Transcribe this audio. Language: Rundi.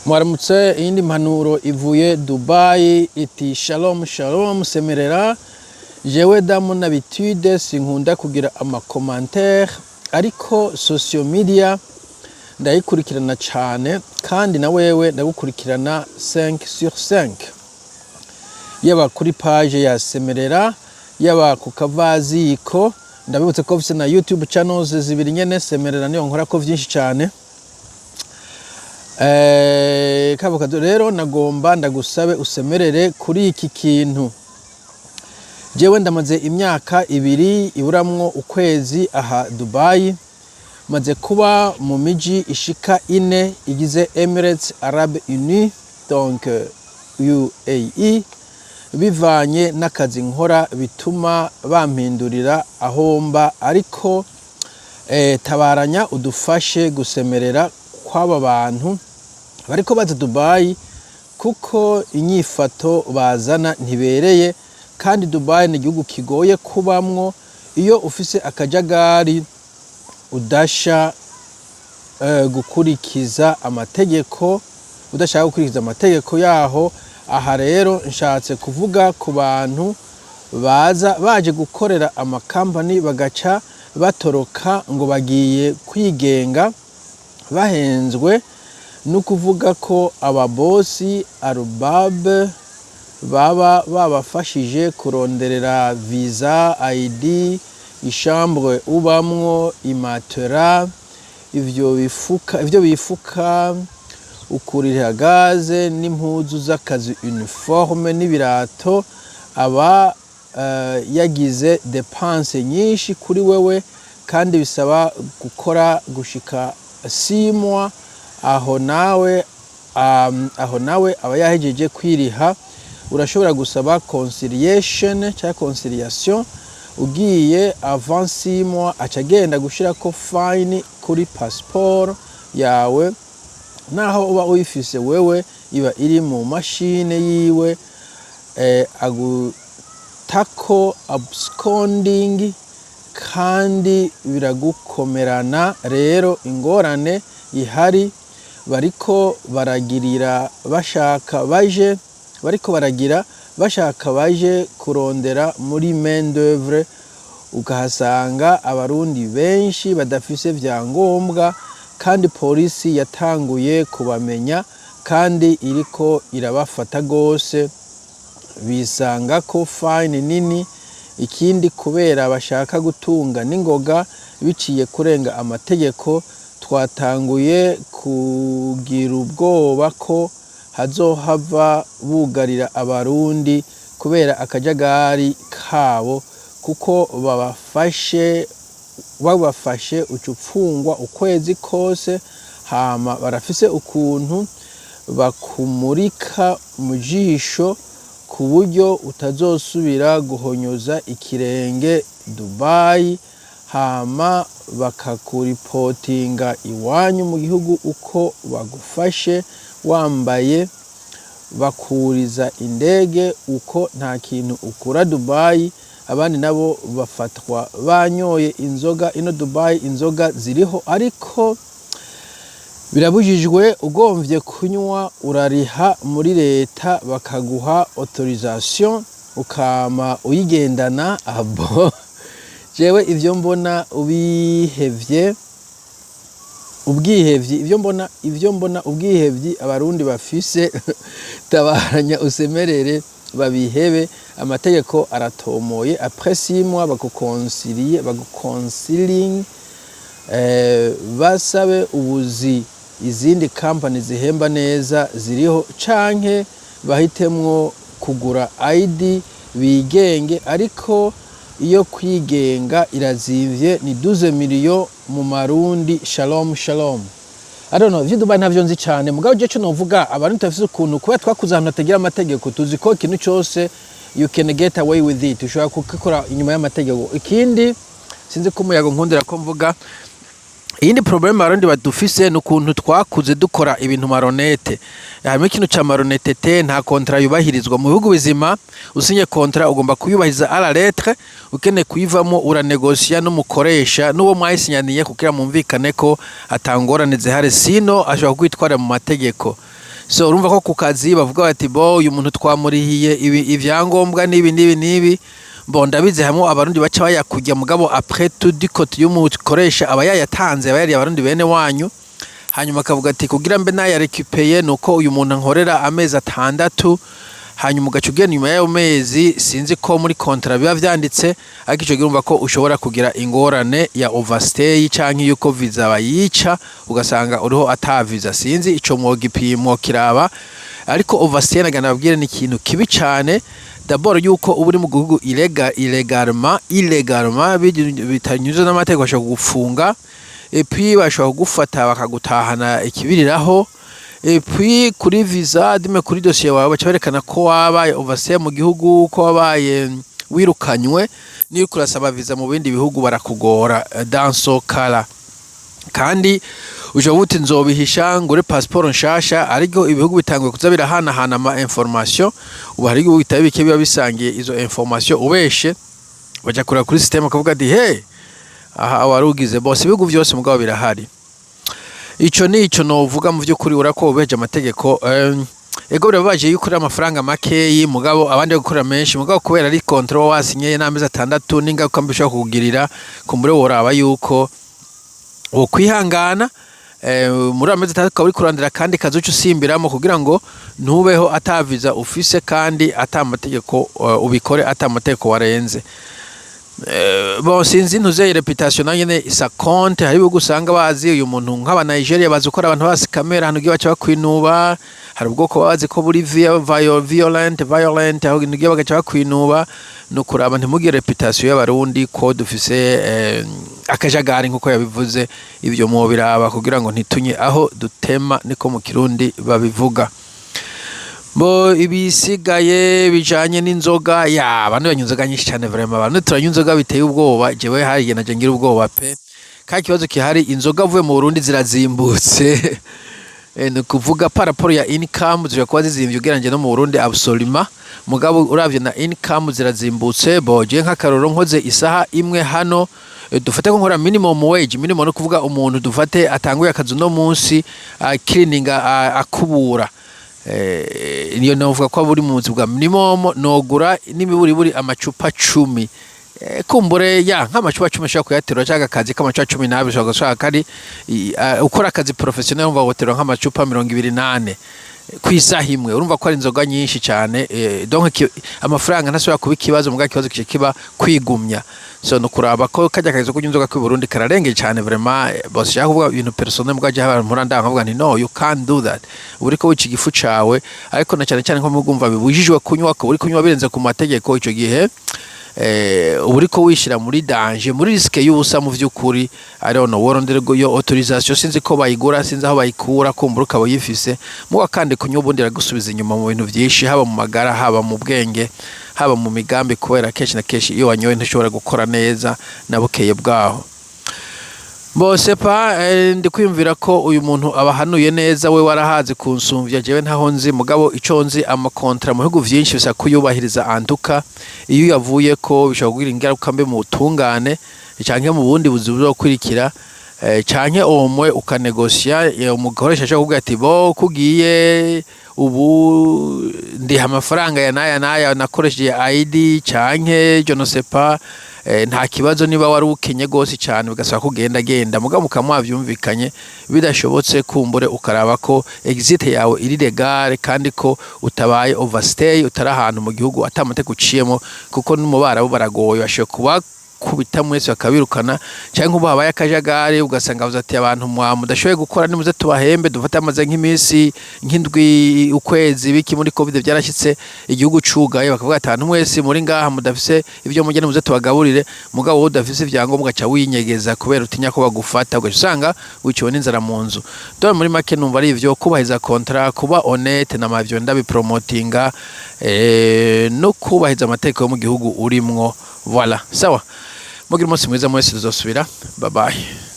Mwaramutse. Iyindi mpanuro ivuye Dubai iti: "Shalom shalom, semerera. Jewe dans mon habitude sinkunda kugira ama commentaire, ariko social media ndayikurikirana cane, kandi na wewe ndagukurikirana 5 sur 5, yaba kuri page ya Semerera, yaba ku Kavaziko. Ndabibutse ko mfise na YouTube channels zibiri nyene. Semerera niyo nkorako vyinshi cane. Kabo rero nagomba ndagusabe usemerere kuri iki kintu. Jewe ndamaze imyaka 2 iburamwo ukwezi aha Dubai. Maze kuba mu miji ishika ine igize Emirates Arab Unis, donc UAE, bivanye n'akazi nkora bituma bampindurira aho mba. Ariko tabaranya udufashe gusemerera kw'aba bantu bariko baza Dubai, kuko inyifato bazana ntibereye, kandi Dubai ni igihugu kigoye kubamwo iyo ufise akajagari, udasha gukurikiza amategeko, udashaka gukurikiza amategeko yaho. Aha rero nshatse kuvuga ku bantu baza baje gukorera amakampani, bagaca batoroka ngo bagiye kwigenga, bahenzwe no kuvuga ko ababosi arubab baba babafashije kuronderera visa, ID, i chambre ubamwo, imatera, ivyo bifuka, ukurira gaze n'impuzu z'akazi, uniforme n'ibirato. Aba yagize dépenses nyinshi kuri wewe, kandi bisaba gukora gushika 6 mois. Aho nawe aba yahejeje kwiriha. Urashobora gusaba conciliation cyangwa conciliation. Ugiye avant 6 mois, aca agenda gushirako fine kuri passeport yawe. Naho uba uyifise wewe, iba iri mu mashine yiwe, agutako absconding, kandi biragukomerana. Rero ingorane ihari, bariko baragirira bashaka baje, bariko baragira bashaka baje kurondera muri main d'oeuvre, ukahasanga Abarundi benshi badafise vyangombwa, kandi polisi yatanguye kubamenya kandi iriko irabafata gose, bisanga ko fine nini. Ikindi, kubera bashaka gutunga n'ingoga biciye kurenga amategeko, twatanguye kugira ubwoba ko hazohava bugarira Abarundi kubera akajagari kabo, kuko babafashe uca upfungwa ukwezi kose. Hama barafise ukuntu bakumurika mu jisho ku buryo utazosubira guhonyoza ikirenge Dubai, hama bakakuripotinga iwanyu mu gihugu uko bagufashe wambaye, bakuriza indege uko nta kintu ukura Dubai. Abandi nabo bafatwa banyoye inzoga. Ino Dubai inzoga ziriho, ariko birabujijwe. Ugomvye kunywa urariha muri leta, bakaguha autorisation, ukama uyigendana abo. Jewe ivyo mbona ubihevye ubwihevyi, ivyo mbona ubwihevyi Abarundi bafise, tabaranya usemerere babihebe. Amategeko aratomoye: après 6 mois bagukonsilie, baguconseiling, basabe ubuzi izindi company zihemba neza ziriho, canke bahitemwo kugura ID bigenge. Ariko iyo kwigenga irazimvye, ni 12 millions mu marundi. Shalom shalom." I don't know, ivyo Dubai ntavyo nzi cane, mugabo je co novuga, abantu tafise ukuntu, kuba twakuze ahantu hatagira amategeko, tuzi ko ikintu cose you can get away with it, ushobora kugikora inyuma y'amategeko. Ikindi, sinzi ko umuyaga nkundira ko mvuga. Iyindi problème Abarundi badufise ni ukuntu twakuze dukora ibintu malhonnête. Harimo ikintu ca malhonnêteté, nta contrat yubahirizwa. Mu bihugu bizima, usinye contrat ugomba kuyubahiriza à la lettre. Ukeneye kuyivamo, uranegosiya n'umukoresha n'uwo mwayisinyaniye kugira mumvikane ko atangorane zihari, sino ashobora kwitwara mu mategeko. So urumva ko ku kazi bavuga bati: "Bo uyu muntu twamurihiye ibi, ivyangombwa n'ibi n'ibi n'ibi." Bon, ndabizi hamwe Abarundi baca bayakurya, mugabo après tout, du côté y'umukoresha aba yayatanze, aba yariye Abarundi bene wanyu. Hanyuma akavuga ati: "Kugira mbe nayarekipeye nuko uyu muntu ankorera amezi 6." Hanyuma ugaca ugenda inyuma y'ayo mezi. Sinzi ko muri contrat biba vyanditse, ariko ico gihe urumva ko ushobora kugira ingorane ya overstay canke yuko visa bayica, ugasanga uriho ata visa. Sinzi ico mwogipimo kiraba, ariko overstay nagira nababwire ni ikintu kibi cane. D'abord yuko uba uri mu gihugu illégalement, bitanyuze n'amategeko, bashobora kugufunga, et puis bashobora kugufata bakagutahana ikibiriraho, et puis kuri visa dime, kuri dossier wawe baca berekana ko wabaye overstay mu gihugu, ko wabaye wirukanywe. Niyo uriko urasaba visa mu bindi bihugu barakugora dans ce cas-là. Kandi ushobora uti: "Nzobihisha ngure passeport nshasha." Ariko ibihugu bitanguye kuza birahanahana ama information. Ubu hari ibihugu bitari bike biba bisangiye izo information. Ubeshe baja kureba kuri système bakavuga ati: "He, aha warugize bose." Ibihugu vyose mugabo birahari. Ico ni ico novuga. Mu vy'ukuri urako ubeje amategeko. Ego, birababaje yuko uri amafaranga makeyi, mugabo abandi gukorera menshi, mugabo kubera ari contrat wasinye n'amezi 6 n'ingaruka mbi ushobora kukugirira, kumbure woraba yuko wokwihangana muri amezi 6 ukaba uriko urondera akandi kazi uca usimbiramo, kugira ngo ntubeho ata visa ufise kandi ata mategeko ubikore ata mategeko warenze. Bon, sinzi, ntuzeye réputation nayo nyene ça compte. Hari ibihugu usanga bazi uyu muntu, nk'aba Nigeria bazi ukora abantu basikamera, ahantu ugiye baca bakwinuba. Hari ubwoko bazi ko buri violent, aho ugiye bagaca bakwinuba. Ni ukuraba ntimugire réputation y'Abarundi ko dufise akajagari nkuko yabivuze. Ivyo mwobiraba kugira ngo ntitunye aho dutema, niko mu Kirundi babivuga. Bo ibisigaye bijanye n'inzoga, ya abantu banywa inzoga nyinshi cyane vraiment. Abantu turanywa inzoga biteye ubwoba. Jewe hari igihe naje ngira ubwoba pe. Kandi ikibazo gihari, inzoga avuye mu Burundi zirazimbutse. Ni ukuvuga par rapport ya income zishobora kuba zizimvye ugereranyije no mu Burundi, absolument, mugabo uravye na income zirazimbutse. Bo je nk'akarorero, nkoze isaha imwe hano, dufate ko nkora minimum wage. Minimum no kuvuga umuntu dufate atanguye akazi uno munsi cleaning, akubura, niyo novuga ko buri mu buzima bwa minimum, nogura n'imiburiburi amacupa 10. Kumbure ya nk'amacupa 10 ushobora kuyaterura, cyangwa akazi k'amacupa 12 ushobora gushaka kari ukora akazi professionnel, wumva woterura nk'amacupa 24 ku isaha imwe. Urumva ko ari inzoga nyinshi cyane. Donc amafaranga ntasubira kuba ikibazo, mugabo ikibazo kice kiba kwigumya. So no kuraba ko kajya kazi kunywa inzoga kw'i Burundi kararengeye cyane vraiment. Boss shaka kuvuga ibintu personnel, mugabo je abantu mpora nkavuga nti: "No, you can't do that." Uriko wica igifu cawe, ariko na cyane cyane nko mugumva bibujijwe kunywa, ko uri kunywa birenze ku mategeko, ico gihe uba uriko wishira muri danger, muri risque y'ubusa. Mu vy'ukuri, I don't know, worondera yo autorisation, sinzi ko bayigura, sinzi aho bayikura, kumbura ukaba uyifise. Muga kandi kunywa ubundi iragusubiza inyuma mu bintu vyinshi, haba mu magara, haba mu bwenge, haba mu migambi, kubera kenshi na kenshi iyo wanyoye ntushobora gukora neza na bukeye bwaho. Bose pa ndi kwiyumvira ko uyu muntu abahanuye neza, we warahazi kunsumvya, jewe ntaho nzi. Mugabo ico nzi, ama contrat mu bihugu vyinshi bisaba kuyubahiriza antuka. Iyo uyavuye ko bishobora kugira ingaruka mbi mu butungane canke mu bundi buzi buzokurikira, canke omwe ukanegosia. Umukoresha ashobora kuvuga ati: "Bo kugiye ubu ndiha amafaranga ya naya naya nakoresheje ID canke je ne sais pas." Nta kibazo niba wari ukenye gose cane bigasaba kugenda genda, mugabo mukaba mwavyumvikanye. Bidashobotse, kumbure ukaraba ko exit yawe iri légale kandi ko utabaye overstay, utari ahantu mu gihugu ata amategeko uciyemo, kuko no mu Barabu baragoye, bashobora kuba kubita mwese bakabirukana, canke ubu habaye akajagari ugasanga bavuze ati: "Abantu mwa mudashoboye gukora nimuze tubahembe." Dufate amaze nk'iminsi nk'indwi, ukwezi, biki, muri Covid byarashyitse igihugu cugaye, bakavuga ati: "Abantu mwese muri ngaha mudafise ivyo murya nimuze tubagaburire." Mugabo wowe udafise ivyangombwa ugaca winyegeza kubera utinya ko bagufata, ugaca usanga wiciwe n'inzara mu nzu. Dore muri make numva ari ivyo: kubahiriza contrat, kuba honnête na mavyo ndabipromotinga, no kubahiriza amategeko yo mu gihugu urimwo. Voilà, sawa, mugira umunsi mwiza mwese, tuzosubira. Bye bye.